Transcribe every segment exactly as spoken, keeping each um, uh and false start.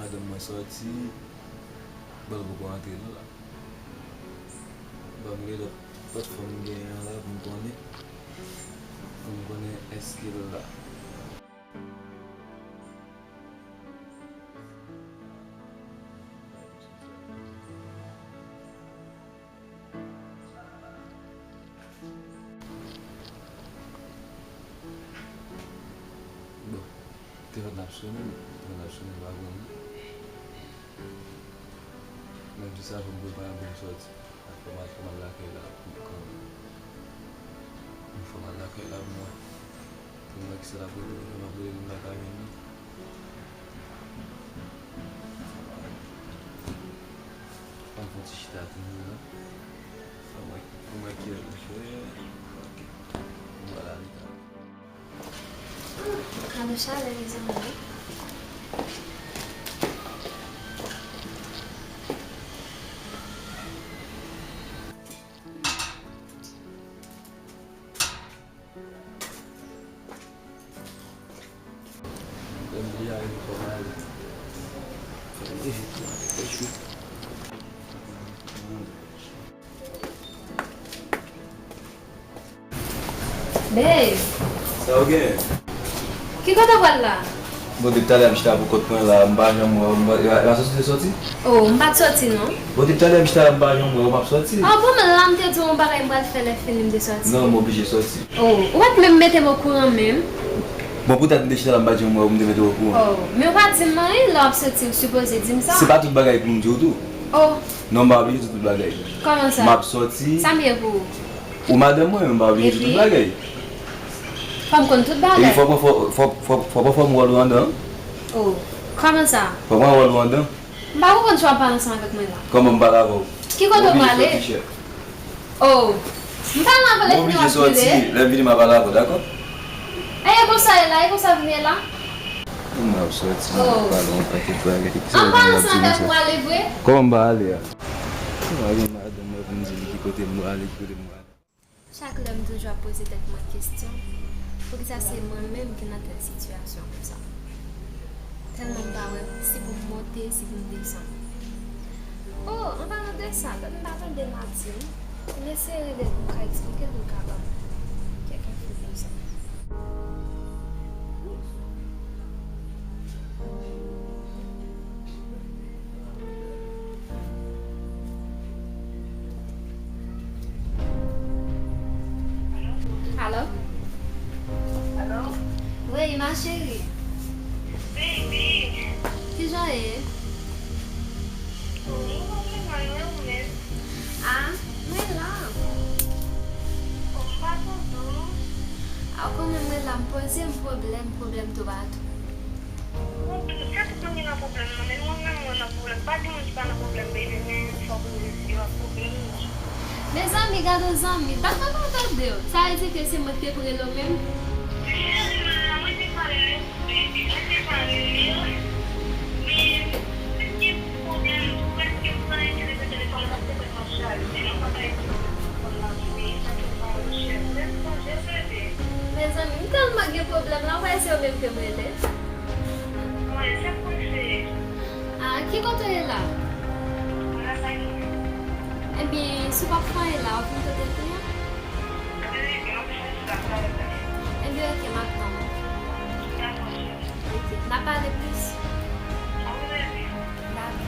Madanm mwen sòti, ban l poko rantre non la. Ban m rele lòt, lòt fanm m genyen an la pou m konnen, pou m konnen èske l la. Bon, telefòn nan ap sonnen, telefòn nan ap sonnen, m pa konn. Menm si sa, fò m prepare pou m sòti. Fò m al, fò m al lakay la pou m kanpe. Fò m al lakay la pou mwen. Pou m wè kisa l ap rele, kisa m ap rele, m pa ka jwenn li. Ann fè yon ti chita tann li la. Pou m wè, pou m wè kilè l ap fè. Ok. Pou m wè la li ta. Alo, chalè, mezanmi. Babe! Sa w gen? Ki kote w pral la? Bon, depi talè m chita pou kont mwen la, m pa janm wè w. M pa, e pa sòti w te sòti? Oh, m pa t sòti non. Bon, depi talè m chita la, m pa janm wè w, m ap sòti. Ah bon, men la m te di w yon bagay m pral fè lè fini m te sòti. Non, m oblije sòti. Oh, ou pa t menm mete m okouran menm. Bon, poutèt m te chita la, m pa t janm wè w, m te mete w okouran. Oh, men ou pa di m anyen, lè w ap sòti, ou sipoze di m sa. Se pa tout bagay pou m di w tou. Oh. Non, m pa oblije di tout bagay. Kòman sa? M ap sòti. Sa m ye pou ou? Ou madanm mwen, m pa oblije di tout bagay. Epi? Fò m konn tout bagay. Epi fò, fò, fò, fò, fò, fò, fò m wòl ou anndan. Oh, kòman sa? Fò m wòl ou anndan. M pa konprann sa w ap pale ansanm avèk mwen la. Kòman m pale avè w? Ki kote w prale? Oh, m pale avè w lè fini w ap vire. Lè m vini, m a pale avè w, dakò? E, e konsa e la, e konsa vini e la? M ap sòti, m ap pale yon pakèt bagay. An pale ansanm avèk ou ale vre? Kòman m pa ale a? M pa gen madanm mwen pou m di li ki kote m prale, ki kote m prale. Chak lè m toujou ap poze tèt mwen kesyon, poukisa se mwen menm ki nan tèl sitiyasyon konsa? Tèlman m pa wè si pou m monte, si pou m desann. Oh, an palan de sa, m pa tande Nadine. M eseye rele l pou m ka eksplike l, pou l ka ban m kèk enfo sou sa. Alo? Alo? Wi, ma chérie. Baby. Kijan w ye? Mwen pa vrèman lwen ou menm. Ah, mwen la. Bon, m pa tande w. A, ou konnen mwen la, m poze m pwoblèm, pwoblèm toupatou. Bon, se tout moun ki nan pwoblèm nan, men mwen menm mwen nan pwoblèm. Pa gen moun ki pa nan pwoblèm, baby, men fòk ou rete ak pwoblèm nan. Mezanmi, gade yon zanmi, pa fè m pa tande w. Sa vle di ke se mwen ki te pou rele w menm? Cheri, mwen la, mwen te pale, baby, mwen te pale, men, men, gen pwoblèm tou, èske ou pa enterese telefòn nan, paske mwen pa chaje, mwen pa ka etire telefòn nan, men, sa te pa chè, mwen pa chaje, bebe. Mezanmi, m tèlman gen pwoblèm la, ou kwè se yo menm ke m rele? Mwen, se pou se. Ah, ki kote w ye la? Mwen lakay mwen. Ebyen, si w p ap fè anyen la, w ap vin kote m kounye a? Ebyen, ok, m ap fè sa talè. Ebyen, ok, m ap tann ou. Dakò, cheri. Ok, n a pale plis. Ah wi, bebe. Dakò.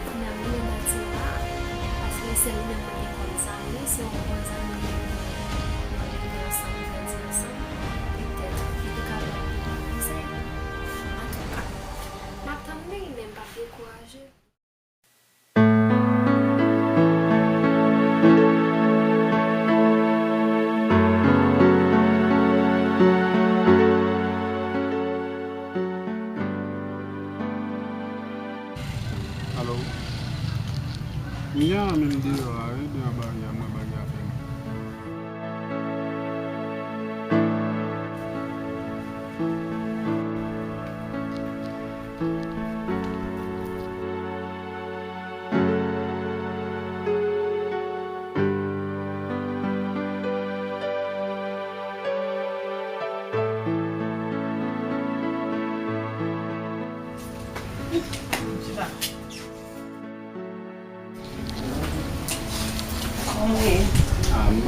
Kounye a m rele Nadine la, paske se li menm mwen gen kòm zanmi, se yon bon zanmi mwen, nou leve ansanm, grandi ansanm, petèt li te ka ban m konsèy. Antouka, m ap tann li, men m p ap dekouraje.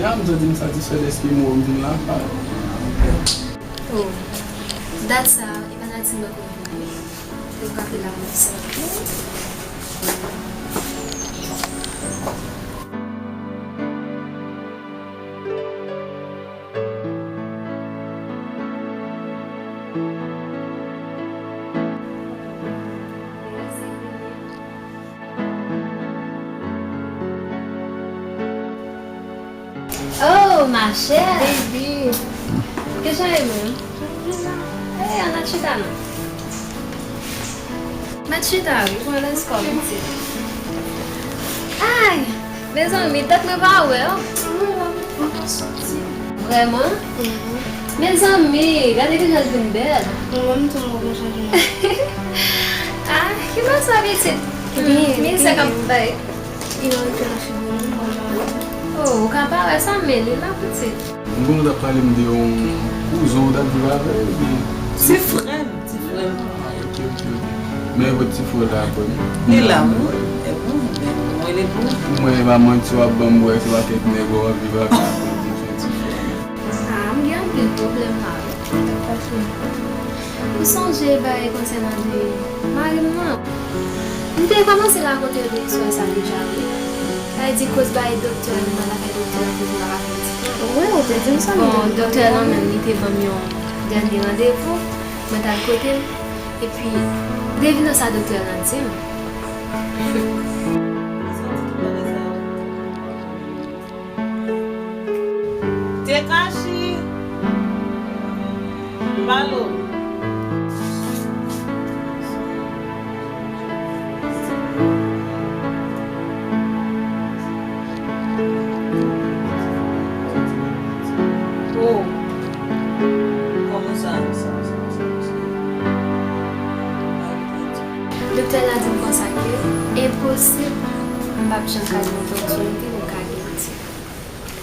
Ya, m santi m satisfè dèske m wè w, m vin la. Oh, dat sa, e pa nan ti mwen konn vin wi. Yo frape la mwen sa. Oh, ma chère. Baby. Kijan e menm? Eh, ann al chita non. Mèt chita wi, pran leskò pitit. Ay, mezanmi, dat mwen pa wè w. Vrèman? Mezanmi, gade kijan l vin bèl. Mwen menm tou mwen gen chanjman. Ah, ki bò sa pitit? Byen, byen. Sa k ap bay. Li nan referans figi m, mwen menm. Oh, ou ka pa wè sa, men li la pitit. M konnen w t ap pale m de yon kouzen w t ap viv avè l, oubyen? Ti frè m, ti frè m. Ah, ok, ok, ok. Men kot ti frè w la, bon. Li la, wi. E bon, men mwen, li bon. Pou mwen, e pa manti w ap ban m, wè, se pa kèk nèg w ap viv avè l, bon, se yon ti frè. Ah, m gen anpil pwoblèm la, wi. Ou sonje bagay konsènan de mari m nan? M te kòmanse rakonte yo de istwa sa deja, wi. Sa vle di koz bay doktè nan lakay doktè an pou vin ap aplodi. Wi, ou te di m sa, m te... Bon, doktè lan menm, li te ban m yon dènye randevou, mwen t al kote l, epi, devinan sa doktè lan di m. Tekashi! Balo! Oh! Kòman sa? Doktè la di m konsa ke enposib m p ap janm ka gen opòtinite pou m ka gen pitit.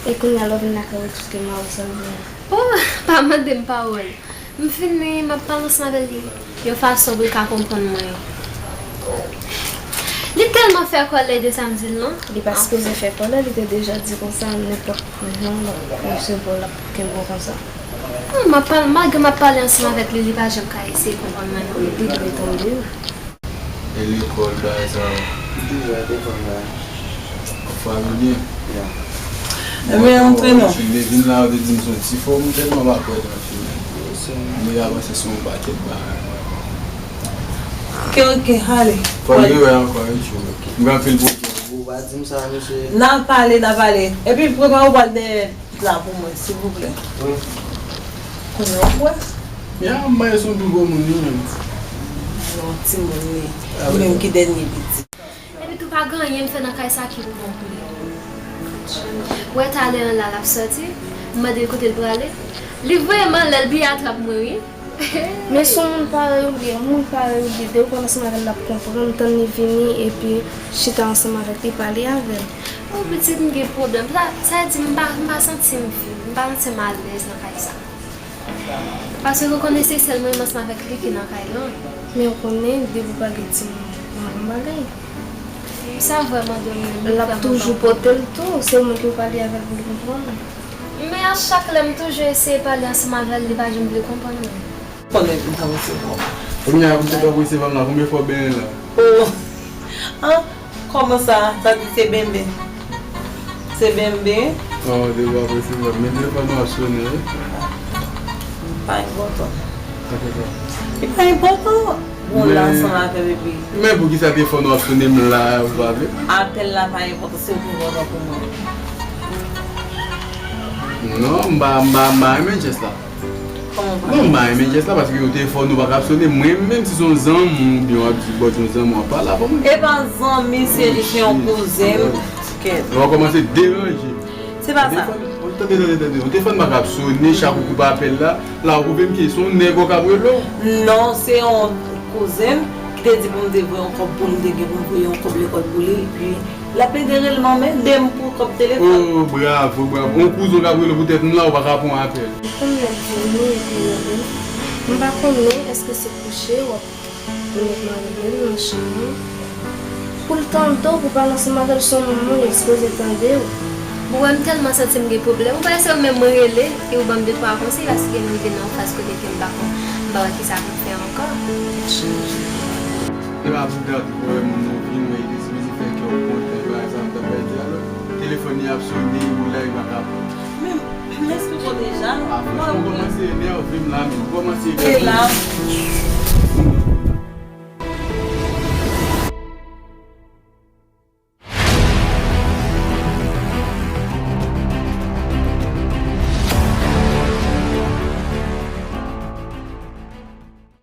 E kounye a lè w vin lakay ou, èske mari w salye w? Oh, pa mande m pawòl. M fini, m ap pale ansanm avè l yon fason pou l ka konprann mwen. Li tèlman fè kòlè de sa m di l lan. Li pa sipoze fè kòlè, li te deja di konsa, nenpòt jan l ap resevwa w, l ap kenbe w konsa. Oh, m ap pale, malgre m ap pale ansanm avèk li, li pa janm ka eseye konprann mwen non. Li dwe tande w. E lekòl, bagay sa yo? Li toujou al lekòl la. Anfòm ou byen? Ya. Ebyen, antre non. Mwen te vin la, yo te di m se yon ti fòm, m tèlman pa kwè nan fi. Mwen avanse sou yon pakèt bagay. Ok, ok, ale. Fò m rive ankò, wi, tchou. M gen anpil pwoblèm. Ou pa di m sa, mesye. N a pale, n a pale. Epi, prepare w pral dèyè. La pou mwen, silvouplè. Wi. Konnen w kwè? Ya, m bay son pi gwo moun li menm. Non, timoun li. Ah, li menm ki dènye piti. Epi tou pa gen anyen m fè nan kay sa ki pou bon pou li. Wè talè an la, l ap sòti, m mande l kote l prale. Li voye m anlè, l bliye atrap mwen, wi. Men se yon moun parèy ou li ye, moun parèy ou li ye, depi w pral ansanm avè l, l ap konprann, tann li vini, epi chita ansanm avèk li, pale avè l. Oh, pitit, m gen pwoblèm. Sa, sa vle di, m pa, m pa santi m viv, m pa santi m alèz nan kay sa. Paske ou konnen se sèl mwen menm ansanm avèk li ki nan kay lan. Men ou konnen, depi w pa gen timoun, se yon bagay. Sa vrèman domaj, l ap toujou pote l tou, se ou menm ki pale avè l pou l konprann. Men a chak lè m toujou eseye pale ansanm avè l, li pa janm vle konprann mwen. Konnen m t ap resevwa w. Kounye a, m te t ap resevwa m la, konbyen fwa w benyen la? Oh! Ah, kòman sa? Sa di se benben. Se benben? Oh, depi w ap resevwa m, men telefòn nan ap sonnen, wi. Pa enpòtan. Sa fè sa? Li pa enpòtan. Bon, la ansanm avè m epi. Men poukisa telefòn nan ap sonnen m la, ou pa vle? Apèl la pa enpòtan, se ou ki enpòtan pou mwen. Non, m pa, m pa, m pa renmen jès la. Kòman w pa? Non, m pa renmen jès la paske yon telefòn ou pa ka ap sonnen. Mwen menm si se yon zanmi w oubyen w ap di bòt yon zanmi w ap pale avè mwen. E pa zanmi, se li se yon kouzen m. Kèt. Ou kòmanse deranje. Se pa sa. Tande, tande, tande, tande. Yon telefòn pa ka ap sonnen chak ou koupe apèl la. La ou pwouve m ke se yon nèg ou k ap rele w. Non, se yon kouzen m ki te di pou m te voye yon kòb pou li, m te gen pou m voye yon kòb lekòl pou li, epi L ap plede rele m, men ede m pou kòb telefòn. Oh, bravo, bravo. Yon kouzen w k ap rele w poutèt m la, ou pa ka pran apèl. Kòm l ap vini epi rele m, m pa konnen èske se kouche w ap Ou mèt nan rele l nan chanm nan. Pou l tande w, pou pale ansanm avè l, se yon moun moun ekspoze tande w. Bon, wè m tèlman santi m gen pwoblèm. Ou pa wè se ou menm mwen rele, epi ou ban m de twa konsèy, paske m rive nan yon faz kote ke m pa konn, m pa wè kisa pou m fè ankò. Tèt chaje. E pa pou dat ou wè moun nou vin, wè li te sipoze fè kè w kontan, e pa sa m t ap bay di a lòt. Telefòn li ap sone, ou la, li pa ka pran. Men, m eksplike w deja. Ah, franchman, ou kòmanse enève m la, men ou kòmanse Se la.